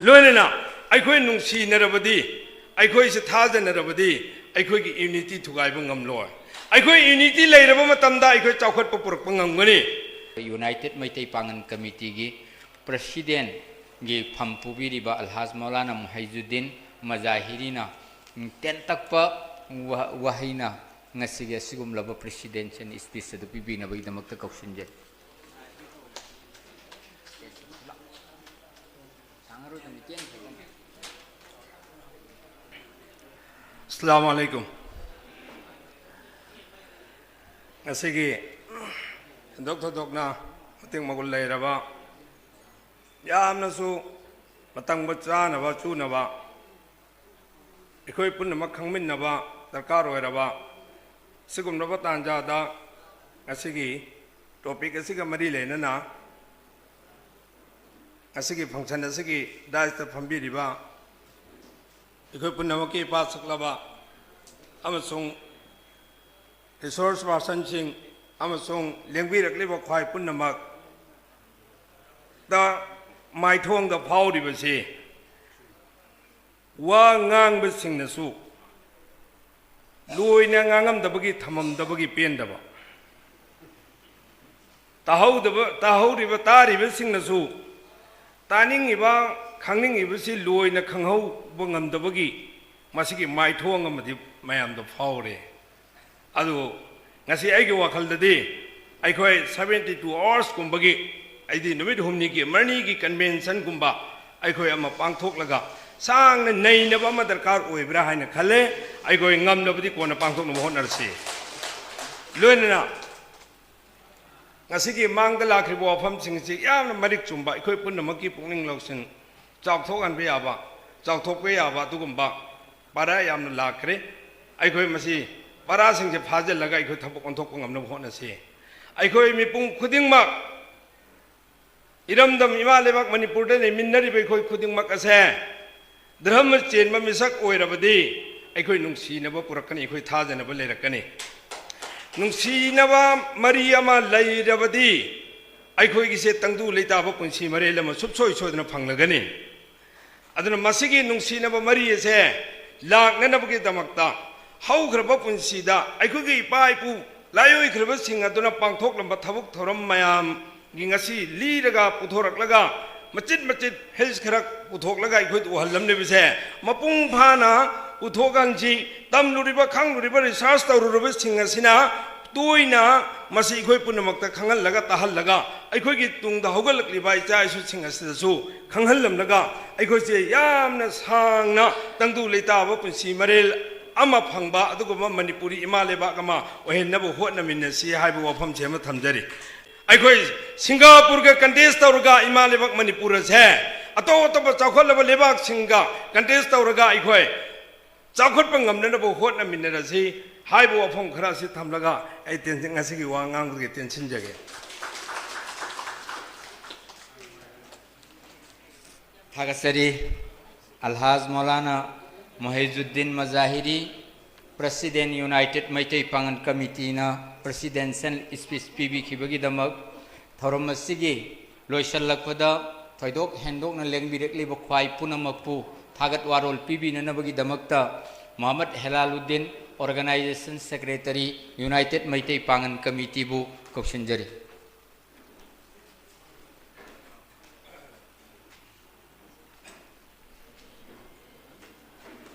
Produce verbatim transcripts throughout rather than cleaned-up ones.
ꯂꯣꯏꯅꯅ ꯑꯩꯈꯣꯏ ꯅꯨꯡꯁꯤꯅꯔꯕꯗꯤ, ꯑꯩꯈꯣꯏꯁꯦ ꯊꯥꯖꯅꯔꯕꯗꯤ, ꯑꯩꯈꯣꯏꯒꯤ ꯌꯨꯅꯤꯇꯤ ꯊꯨꯒꯥꯏꯕ ꯉꯝꯂꯣꯏ꯫ ꯑꯩꯈꯣꯏ ꯌꯨꯅꯤꯇꯤ ꯂꯩꯔꯕ ꯃꯇꯝꯗ ꯑꯩꯈꯣꯏ ꯆꯥꯎꯈꯠꯄ ꯄꯨꯔꯛꯄ ꯉꯝꯒꯅꯤ꯫ ꯌꯨꯅꯥꯏꯇꯦꯠ ꯃꯩꯇꯩ ꯄꯥꯉꯜ ꯀꯃꯤꯇꯤꯒꯤ ꯄ꯭ꯔꯁꯤꯗꯦꯟꯒꯤ ꯐꯝ ꯄꯨꯕꯤꯔꯤꯕ ꯑꯜꯍꯥꯖ ꯃꯧꯂꯥꯅꯥ ꯃꯨꯍꯩꯖꯨꯗꯤꯟ ꯃꯖꯥꯍꯤꯔꯤꯅ ꯇꯦꯟꯇꯛꯄ ꯋꯥꯍꯩꯅ ꯉꯁꯤꯒꯤ ꯑꯁꯤꯒꯨꯝꯂꯕ ꯄ꯭ꯔꯁꯤꯗꯦꯟꯁꯤꯌꯦꯜ ꯁ꯭ꯄꯤꯆ ꯑꯗꯨ ꯄꯤꯕꯤꯅꯕꯒꯤꯗꯃꯛꯇ ꯀꯧꯁꯤꯟꯖꯔꯤ꯫ ꯑꯁꯂꯥꯃꯨ ꯑꯂꯩꯀꯨꯝ꯫ ꯉꯁꯤꯒꯤ ꯊꯣꯏꯗꯣꯛ ꯊꯣꯏꯗꯣꯛꯅ ꯃꯇꯤꯛ ꯃꯒꯨꯟ ꯂꯩꯔꯕ, ꯌꯥꯝꯅꯁꯨ ꯃꯇꯝꯒ ꯆꯥꯅꯕ ꯆꯨꯅꯕ, ꯑꯩꯈꯣꯏ ꯄꯨꯝꯅꯃꯛ ꯈꯪꯃꯤꯟꯅꯕ ꯗꯔꯀꯥꯔ ꯑꯣꯏꯔꯕ ꯁꯤꯒꯨꯝꯂꯕ ꯇꯥꯟꯖꯥꯗ ꯉꯁꯤꯒꯤ ꯇꯣꯄꯤꯛ ꯑꯁꯤꯒ ꯃꯔꯤ ꯂꯩꯅꯅ ꯉꯁꯤꯒꯤ ꯐꯪꯁꯟ ꯑꯁꯤꯒꯤ ꯗꯥꯏꯁꯇ ꯐꯝꯕꯤꯔꯤꯕ ꯑꯩꯈꯣꯏ ꯄꯨꯝꯅꯃꯛꯀꯤ ꯏꯄꯥ ꯁꯛꯂꯕ ꯑꯃꯁꯨꯡ ꯔꯤꯁꯣꯔꯁ ꯄꯥꯔꯁꯟꯁꯤꯡ ꯑꯃꯁꯨꯡ ꯂꯦꯡꯕꯤꯔꯛꯂꯤꯕ ꯈ꯭ꯋꯥꯏ ꯄꯨꯝꯅꯃꯛꯇ ꯃꯥꯏꯊꯣꯡꯗ ꯐꯥꯎꯔꯤꯕꯁꯤ, ꯋꯥ ꯉꯥꯡꯕꯁꯤꯡꯅꯁꯨ ꯂꯣꯏꯅ ꯉꯥꯡꯉꯝꯗꯕꯒꯤ, ꯊꯝꯃꯝꯗꯕꯒꯤ ꯄꯦꯟꯗꯕ, ꯇꯥꯍꯧꯗꯕ, ꯇꯥꯍꯧꯔꯤꯕ, ꯇꯥꯔꯤꯕꯁꯤꯡꯅꯁꯨ ꯇꯥꯅꯤꯡꯉꯤꯕ, ꯈꯪꯅꯤꯡꯉꯤꯕꯁꯤ ꯂꯣꯏꯅ ꯈꯪꯍꯧꯕ ꯉꯝꯗꯕꯒꯤ ꯃꯁꯤꯒꯤ ꯃꯥꯏꯊꯣꯡ ꯑꯃꯗꯤ ꯃꯌꯥꯝꯗ ꯐꯥꯎꯔꯦ꯫ ꯑꯗꯨ ꯉꯁꯤ ꯑꯩꯒꯤ ꯋꯥꯈꯜꯗꯗꯤ ꯑꯩꯈꯣꯏ seventy two hours ꯀꯨꯝꯕꯒꯤ, ꯑꯩꯗꯤ ꯅꯨꯃꯤꯠ ꯍꯨꯝꯅꯤꯒꯤ, ꯃꯔꯤꯅꯤꯒꯤ ꯀꯟꯚꯦꯟꯁꯟꯒꯨꯝꯕ ꯑꯩꯈꯣꯏ ꯑꯃ ꯄꯥꯡꯊꯣꯛꯂꯒ ꯁꯥꯡꯅ ꯅꯩꯅꯕ ꯑꯃ ꯗꯔꯀꯥꯔ ꯑꯣꯏꯕ꯭ꯔꯥ ꯍꯥꯏꯅ ꯈꯜꯂꯦ꯫ ꯑꯩꯈꯣꯏ ꯉꯝꯅꯕꯗꯤ ꯀꯣꯟꯅ ꯄꯥꯡꯊꯣꯛꯅꯕ ꯍꯣꯠꯅꯔꯁꯤ꯫ ꯂꯣꯏꯅꯅ ꯉꯁꯤꯒꯤ ꯃꯥꯡꯗ ꯂꯥꯛꯈ꯭ꯔꯤꯕ ꯋꯥꯐꯝꯁꯤꯡꯁꯤ ꯌꯥꯝꯅ ꯃꯔꯤꯛ ꯆꯨꯝꯕ, ꯑꯩꯈꯣꯏ ꯄꯨꯝꯅꯃꯛꯀꯤ ꯄꯨꯛꯅꯤꯡ ꯂꯧꯁꯤꯡ ꯆꯥꯎꯊꯣꯛꯍꯟꯕ ꯌꯥꯕ, ꯆꯥꯎꯊꯣꯛꯄ ꯌꯥꯕ ꯑꯗꯨꯒꯨꯝꯕ ꯄꯥꯔꯥ ꯌꯥꯝꯅ ꯂꯥꯛꯈ꯭ꯔꯦ꯫ ꯑꯩꯈꯣꯏ ꯃꯁꯤ ꯄꯥꯔꯥꯁꯤꯡꯁꯦ ꯐꯥꯖꯤꯜꯂꯒ ꯑꯩꯈꯣꯏ ꯊꯕꯛ ꯑꯣꯟꯊꯣꯛꯄ ꯉꯝꯅꯕ ꯍꯣꯠꯅꯁꯤ꯫ ꯑꯩꯈꯣꯏ ꯃꯤꯄꯨꯝ ꯈꯨꯗꯤꯡꯃꯛ, ꯏꯔꯝꯗꯝ ꯏꯃꯥ ꯂꯩꯕꯥꯛ ꯃꯅꯤꯄꯨꯔꯗ ꯂꯩꯃꯤꯟꯅꯔꯤꯕ ꯑꯩꯈꯣꯏ ꯈꯨꯗꯤꯡꯃꯛ ꯑꯁꯦ ꯙꯔꯃ ꯆꯦꯟꯕ ꯃꯤꯁꯛ ꯑꯣꯏꯔꯕꯗꯤ ꯑꯩꯈꯣꯏ ꯅꯨꯡꯁꯤꯅꯕ ꯄꯨꯔꯛꯀꯅꯤ, ꯑꯩꯈꯣꯏ ꯊꯥꯖꯅꯕ ꯂꯩꯔꯛꯀꯅꯤ꯫ ꯅꯨꯡꯁꯤꯅꯕ ꯃꯔꯤ ꯑꯃ ꯂꯩꯔꯕꯗꯤ ꯑꯩꯈꯣꯏꯒꯤꯁꯦ ꯇꯪꯗꯨ ꯂꯩꯇꯥꯕ ꯄꯨꯟꯁꯤ ꯃꯔꯦꯜ ꯑꯃ ꯁꯨꯡꯁꯣꯏ ꯁꯣꯏꯗꯅ ꯐꯪꯂꯒꯅꯤ꯫ ꯑꯗꯨꯅ ꯃꯁꯤꯒꯤ ꯅꯨꯡꯁꯤꯅꯕ ꯃꯔꯤ ꯑꯁꯦ ꯂꯥꯛꯅꯅꯕꯒꯤꯗꯃꯛꯇ ꯍꯧꯈ꯭ꯔꯕ ꯄꯨꯟꯁꯤꯗ ꯑꯩꯈꯣꯏꯒꯤ ꯏꯄꯥ ꯏꯄꯨ ꯂꯥꯏꯑꯣꯏꯈ꯭ꯔꯕꯁꯤꯡ ꯑꯗꯨꯅ ꯄꯥꯡꯊꯣꯛꯂꯝꯕ ꯊꯕꯛ ꯊꯧꯔꯝ ꯃꯌꯥꯝꯒꯤ ꯉꯁꯤ ꯂꯤꯔꯒ ꯄꯨꯊꯣꯔꯛꯂꯒ ꯃꯆꯤꯠ ꯃꯆꯤꯠ ꯍꯤꯜꯁ ꯈꯔ ꯄꯨꯊꯣꯛꯂꯒ ꯑꯩꯈꯣꯏꯗ ꯎꯍꯜꯂꯝꯂꯤꯕꯁꯦ ꯃꯄꯨꯡ ꯐꯥꯅ ꯎꯊꯣꯛꯍꯟꯁꯤ꯫ ꯇꯝꯂꯨꯔꯤꯕ, ꯈꯪꯂꯨꯔꯤꯕ, ꯔꯤꯁꯥꯔꯁ ꯇꯧꯔꯨꯔꯕꯁꯤꯡ ꯑꯁꯤꯅ ꯇꯣꯏꯅ ꯃꯁꯤ ꯑꯩꯈꯣꯏ ꯄꯨꯝꯅꯃꯛꯇ ꯈꯪꯍꯜꯂꯒ ꯇꯥꯍꯜꯂꯒ ꯑꯩꯈꯣꯏꯒꯤ ꯇꯨꯡꯗ ꯍꯧꯒꯠꯂꯛꯂꯤꯕ ꯏꯆꯥ ꯏꯁꯨꯁꯤꯡ ꯑꯁꯤꯗꯁꯨ ꯈꯪꯍꯜꯂꯝꯂꯒ ꯑꯩꯈꯣꯏꯁꯦ ꯌꯥꯝꯅ ꯁꯥꯡꯅ ꯇꯪꯗꯨ ꯂꯩꯇꯥꯕ ꯄꯨꯟꯁꯤ ꯃꯔꯦꯜ ꯑꯃ ꯐꯪꯕ ꯑꯗꯨꯒꯨꯝꯕ ꯃꯅꯤꯄꯨꯔꯤ ꯏꯃꯥ ꯂꯩꯕꯥꯛ ꯑꯃ ꯑꯣꯏꯍꯟꯅꯕ ꯍꯣꯠꯅꯃꯤꯟꯅꯁꯤ ꯍꯥꯏꯕ ꯋꯥꯐꯝꯁꯤ ꯑꯃ ꯊꯝꯖꯔꯤ꯫ ꯑꯩꯈꯣꯏ ꯁꯤꯡꯒꯥꯄꯨꯔꯒ ꯀꯟꯇꯦꯁ ꯇꯧꯔꯒ ꯏꯃꯥ ꯂꯩꯕꯥꯛ ꯃꯅꯤꯄꯨꯔ ꯑꯁꯦ ꯑꯇꯣꯞ ꯑꯇꯣꯞꯄ ꯆꯥꯎꯈꯠꯂꯕ ꯂꯩꯕꯥꯛꯁꯤꯡꯒ ꯀꯟꯇꯦꯁ ꯇꯧꯔꯒ ꯑꯩꯈꯣꯏ ꯆꯥꯎꯈꯠꯄ ꯉꯝꯅꯅꯕ ꯍꯣꯠꯅꯃꯤꯟꯅꯔꯁꯤ ꯍꯥꯏꯕ ꯋꯥꯐꯝ ꯈꯔ ꯑꯁꯤ ꯊꯝꯂꯒ ꯑꯩ ꯇꯦꯟ-, ꯉꯁꯤꯒꯤ ꯋꯥ ꯉꯥꯡꯕꯒꯤ ꯇꯦꯟꯁꯤꯟꯖꯒꯦ꯫ ꯊꯥꯒꯠꯆꯔꯤ꯫ ꯑꯜꯍꯥꯖ ꯃꯧꯂꯥꯅꯥ ꯃꯨꯍꯩꯖꯨꯗꯤꯟ ꯃꯖꯥꯍꯤꯔꯤ, ꯄ꯭ꯔꯁꯤꯗꯦꯟ, ꯌꯨꯅꯥꯏꯇꯦꯗ ꯃꯩꯇꯩ ꯄꯥꯉꯜ ꯀꯃꯤꯇꯤꯅ ꯄ꯭ꯔꯁꯤꯗꯦꯟꯁꯤꯌꯦꯜ ꯁ꯭ꯄꯤꯆ ꯄꯤꯕꯤꯈꯤꯕꯒꯤꯗꯃꯛ ꯊꯧꯔꯝ ꯑꯁꯤꯒꯤ ꯂꯣꯏꯁꯤꯜꯂꯛꯄꯗ ꯊꯣꯏꯗꯣꯛ ꯍꯦꯟꯗꯣꯛꯅ ꯂꯦꯡꯕꯤꯔꯛꯂꯤꯕ ꯈ꯭ꯋꯥꯏ ꯄꯨꯝꯅꯃꯛꯄꯨ ꯊꯥꯒꯠ ꯋꯥꯔꯣꯜ ꯄꯤꯕꯤꯅꯅꯕꯒꯤꯗꯃꯛꯇ ꯃꯨꯍꯝꯃꯗ ꯍꯦꯂꯥꯂꯨꯗꯤꯟ, ꯑꯣꯔꯒꯅꯥꯏꯖꯦꯁꯟ ꯁꯦꯀ꯭ꯔꯦꯇꯔꯤ, ꯌꯨꯅꯥꯏꯇꯦꯗ ꯃꯩꯇꯩ ꯄꯥꯉꯜ ꯀꯃꯤꯇꯤꯕꯨ ꯀꯧꯁꯤꯟꯖꯔꯤ꯫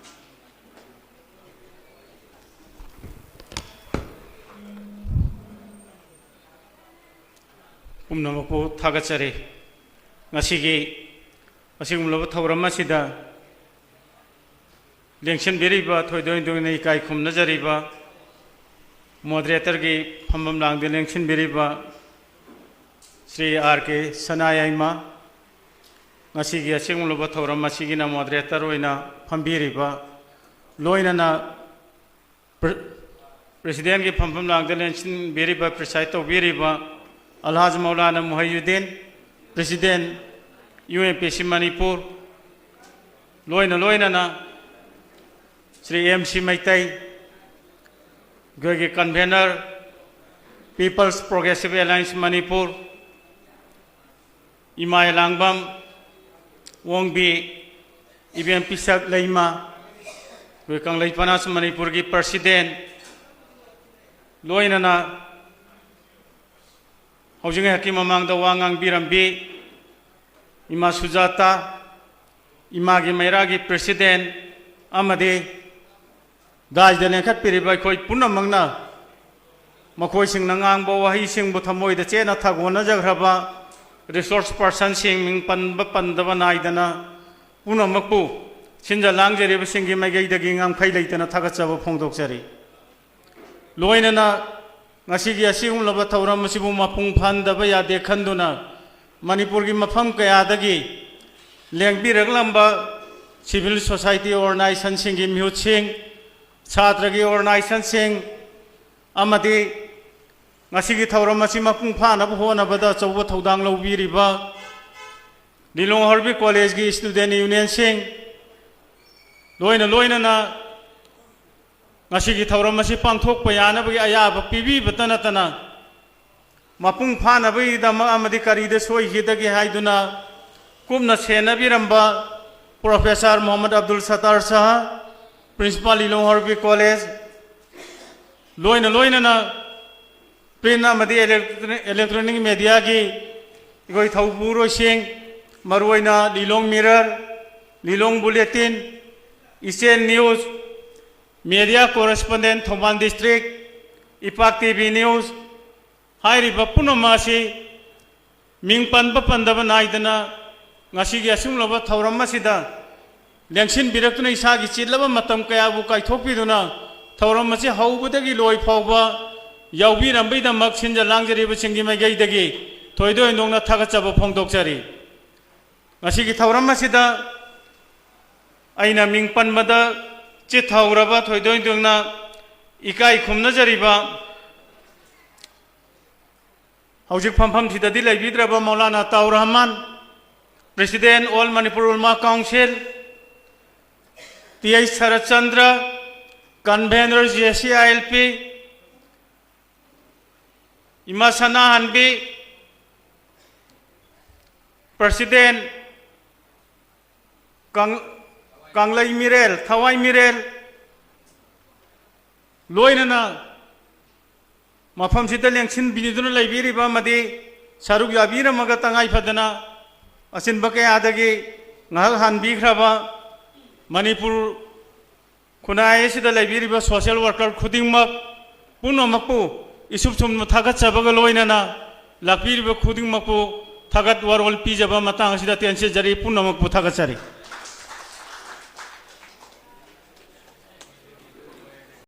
ꯄꯨꯝꯅꯃꯛꯄꯨ ꯊꯥꯒꯠꯆꯔꯤ꯫ ꯉꯁꯤꯒꯤ ꯑꯁꯤꯒꯨꯝꯂꯕ ꯊꯧꯔꯝ ꯑꯁꯤꯗ ꯂꯦꯡꯁꯤꯟꯕꯤꯔꯤꯕ, ꯊꯣꯏꯗꯣꯛ ꯍꯦꯟꯗꯣꯛꯅ ꯏꯀꯥꯏ ꯈꯨꯝꯅꯖꯔꯤꯕ moderatorꯒꯤ ꯐꯝꯐꯝ ꯂꯥꯡꯗ ꯂꯦꯡꯁꯤꯟꯕꯤꯔꯤꯕ ꯁ꯭ꯔꯤ ꯑꯥꯔ ꯀꯦ ꯁꯅꯥꯌꯥꯏꯃ, ꯉꯁꯤꯒꯤ ꯑꯁꯤꯒꯨꯝꯂꯕ ꯊꯧꯔꯝ ꯑꯁꯤꯒꯤꯅ moderator ꯑꯣꯏꯅ ꯐꯝꯕꯤꯔꯤꯕ, ꯂꯣꯏꯅꯅ ꯄ꯭ꯔ-, ꯄ꯭ꯔꯦꯁꯤꯗꯦꯟꯒꯤ ꯐꯝꯐꯝ ꯂꯥꯡꯗ ꯂꯦꯡꯁꯤꯟꯕꯤꯔꯤꯕ, preside ꯇꯧꯕꯤꯔꯤꯕ Alhaj Maulana Muhiuddin, president, U M P C Manipur, ꯂꯣꯏꯅ ꯂꯣꯏꯅꯅ ꯁ꯭ꯔꯤ ꯑꯦꯝ ꯁꯤ ꯃꯩꯇꯩ, ꯑꯩꯈꯣꯏꯒꯤ convener, People's Progressive Alliance Manipur, ꯏꯃꯥ ꯑꯦꯂꯥꯡꯕꯝ ꯑꯣꯡꯕꯤ, ꯏꯕꯦꯝ ꯄꯤꯁꯛ ꯂꯩꯃ, ꯑꯩꯈꯣꯏ ꯀꯪꯂꯩ ꯄꯅꯥꯁ ꯃꯅꯤꯄꯨꯔꯒꯤ ꯄ꯭ꯔꯁꯤꯗꯦꯟ, ꯂꯣꯏꯅꯅ ꯍꯧꯖꯤꯛ ꯉꯥꯏꯍꯥꯛꯀꯤ ꯃꯃꯥꯡꯗ ꯋꯥ ꯉꯥꯡꯕꯤꯔꯝꯕꯤ ꯏꯃꯥ ꯁꯨꯖꯥꯇꯥ, ꯏꯃꯥꯒꯤ ꯃꯩꯔꯥꯒꯤ ꯄ꯭ꯔꯦꯁꯤꯗꯦꯟ ꯑꯃꯗꯤ ꯗꯥꯏꯗ ꯂꯦꯡꯈꯠꯄꯤꯔꯤꯕ ꯑꯩꯈꯣꯏ ꯄꯨꯝꯅꯃꯛꯅ ꯃꯈꯣꯏꯁꯤꯡꯅ ꯉꯥꯡꯕ ꯋꯥꯍꯩꯁꯤꯡꯕꯨ ꯊꯃꯣꯏꯗ ꯆꯦꯠꯅ ꯊꯥꯒꯣꯟꯅꯖꯈ꯭ꯔꯕ ꯔꯤꯁꯣꯔꯁ ꯄꯥꯔꯁꯟꯁꯤꯡ ꯃꯤꯡ ꯄꯟꯕ ꯄꯟꯗꯕ ꯅꯥꯏꯗꯅ ꯄꯨꯝꯅꯃꯛꯄꯨ ꯁꯤꯟꯖ ꯂꯥꯡꯖꯔꯤꯕꯁꯤꯡꯒꯤ ꯃꯥꯏꯀꯩꯗꯒꯤ ꯉꯝꯈꯩ ꯂꯩꯇꯅ ꯊꯥꯒꯠꯆꯕ ꯐꯣꯡꯗꯣꯛꯆꯔꯤ꯫ ꯂꯣꯏꯅꯅ ꯉꯁꯤꯒꯤ ꯑꯁꯤꯒꯨꯝꯂꯕ ꯊꯧꯔꯝ ꯑꯁꯤꯕꯨ ꯃꯄꯨꯡ ꯐꯥꯍꯟꯗꯕ ꯌꯥꯗꯦ ꯈꯟꯗꯨꯅ ꯃꯅꯤꯄꯨꯔꯒꯤ ꯃꯐꯝ ꯀꯌꯥꯗꯒꯤ ꯂꯦꯡꯕꯤꯔꯛꯂꯝꯕ ꯁꯤꯚꯤꯜ ꯁꯣꯁꯥꯏꯇꯤ ꯑꯣꯔꯒꯅꯥꯏꯖꯦꯁꯟꯁꯤꯡꯒꯤ ꯃꯤꯍꯨꯠꯁꯤꯡ, ꯁꯥꯇ꯭ꯔꯒꯤ ꯑꯣꯔꯒꯅꯥꯏꯖꯦꯁꯟꯁꯤꯡ ꯑꯃꯗꯤ ꯉꯁꯤꯒꯤ ꯊꯧꯔꯝ ꯑꯁꯤ ꯃꯄꯨꯡ ꯐꯥꯅꯕ ꯍꯣꯠꯅꯕꯗ ꯑꯆꯧꯕ ꯊꯧꯗꯥꯡ ꯂꯧꯕꯤꯔꯤꯕ ꯂꯤꯂꯣꯡ ꯍꯔꯕꯤ ꯀꯣꯂꯦꯖꯀꯤ ꯁ꯭ꯇꯨꯗꯦꯟ ꯌꯨꯅꯤꯌꯟꯁꯤꯡ, ꯂꯣꯏꯅ ꯂꯣꯏꯅꯅ ꯉꯁꯤꯒꯤ ꯊꯧꯔꯝ ꯑꯁꯤ ꯄꯥꯡꯊꯣꯛꯄ ꯌꯥꯅꯕꯒꯤ ꯑꯌꯥꯕ ꯄꯤꯕꯤꯕꯇ ꯅꯠꯇꯅ ꯃꯄꯨꯡ ꯐꯥꯅꯕꯒꯤꯗꯃꯛ ꯑꯃꯗꯤ ꯀꯔꯤꯗ ꯁꯣꯏꯈꯤꯗꯒꯦ ꯍꯥꯏꯗꯨꯅ ꯀꯨꯞꯅ ꯁꯦꯟꯅꯕꯤꯔꯝꯕ professor Mohammad Abdul Sattar Shah, principal Lilong Haoreibi college, ꯂꯣꯏꯅ ꯂꯣꯏꯅꯅ ꯄ꯭ꯔꯤꯟ ꯑꯃꯗꯤ ꯏꯂꯦꯛꯇ꯭ꯔꯣꯅꯤꯛ ꯃꯦꯗꯤꯌꯥꯒꯤ ꯑꯩꯈꯣꯏ ꯊꯧꯄꯨꯔꯣꯏꯁꯤꯡ, ꯃꯔꯨꯑꯣꯏꯅ Lilong mirror, Lilong bulletin, Ichel news, media correspondent Thoubal district, Ipak T V news, ꯍꯥꯏꯔꯤꯕ ꯄꯨꯝꯅꯃꯛ ꯑꯁꯤ ꯃꯤꯡ ꯄꯟꯕ ꯄꯟꯗꯕ ꯅꯥꯏꯗꯅ ꯉꯁꯤꯒꯤ ꯑꯁꯤꯒꯨꯝꯂꯕ ꯊꯧꯔꯝ ꯑꯁꯤꯗ ꯂꯦꯡꯁꯤꯟꯕꯤꯔꯛꯇꯨꯅ ꯏꯁꯥꯒꯤ ꯆꯤꯜꯂꯕ ꯃꯇꯝ ꯀꯌꯥꯕꯨ ꯀꯥꯏꯊꯣꯛꯄꯤꯗꯨꯅ ꯊꯧꯔꯝ ꯑꯁꯤ ꯍꯧꯕꯗꯒꯤ ꯂꯣꯏ ꯐꯥꯎꯕ ꯌꯥꯎꯕꯤꯔꯝꯕꯒꯤꯗꯃꯛ ꯁꯤꯟꯖ ꯂꯥꯡꯖꯔꯤꯕꯁꯤꯡꯒꯤ ꯃꯥꯏꯀꯩꯗꯒꯤ ꯊꯣꯏꯗꯣꯛ ꯍꯦꯟꯗꯣꯛꯅ ꯊꯥꯒꯠꯆꯕ ꯐꯣꯡꯗꯣꯛꯆꯔꯤ꯫ ꯉꯁꯤꯒꯤ ꯊꯧꯔꯝ ꯑꯁꯤꯗ ꯑꯩꯅ ꯃꯤꯡ ꯄꯟꯕꯗ ꯆꯤꯠꯊꯍꯧꯔꯕ ꯊꯣꯏꯗꯣꯛ ꯍꯦꯟꯗꯣꯛꯅ ꯏꯀꯥꯏ ꯈꯨꯝꯅꯖꯔꯤꯕ ꯍꯧꯖꯤꯛ ꯐꯝꯐꯝꯁꯤꯗꯗꯤ ꯂꯩꯕꯤꯗ꯭ꯔꯕ Maulana Tau Rahman, President All Manipur Ulama Council, T H Saratchandra, Convener J S C I L P, ꯏꯃꯥ ꯁꯅꯥꯍꯟꯕꯤ, President ꯀꯪ-, ꯀꯪꯂꯩ ꯃꯤꯔꯦꯜ, ꯊꯋꯥꯏ ꯃꯤꯔꯦꯜ, ꯂꯣꯏꯅꯅ ꯃꯐꯝꯁꯤꯗ ꯂꯦꯡꯁꯤꯟꯕꯤꯗꯨꯅ ꯂꯩꯕꯤꯔꯤꯕ ꯑꯃꯗꯤ ꯁꯔꯨꯛ ꯌꯥꯕꯤꯔꯝꯃꯒ ꯇꯉꯥꯏ ꯐꯗꯅ ꯑꯁꯤꯟꯕ ꯀꯌꯥꯗꯒꯤ ꯉꯥꯏꯍꯥꯛ ꯍꯟꯕꯤꯈ꯭ꯔꯕ ꯃꯅꯤꯄꯨꯔ ꯈꯨꯟꯅꯥꯏ ꯑꯁꯤꯗ ꯂꯩꯕꯤꯔꯤꯕ social worker ꯈꯨꯗꯤꯡꯃꯛ ꯄꯨꯝꯅꯃꯛꯄꯨ ꯏꯁꯨꯞ ꯁꯨꯝꯅ ꯊꯥꯒꯠꯆꯕꯒ ꯂꯣꯏꯅꯅ ꯂꯥꯛꯄꯤꯔꯤꯕ ꯈꯨꯗꯤꯡꯃꯛꯄꯨ ꯊꯥꯒꯠ ꯋꯥꯔꯣꯜ ꯄꯤꯖꯕ ꯃꯇꯥꯡ ꯑꯁꯤꯗ ꯇꯦꯟꯁꯤꯟꯖꯔꯤ꯫ ꯄꯨꯝꯅꯃꯛꯄꯨ ꯊꯥꯒꯠꯆꯔꯤ꯫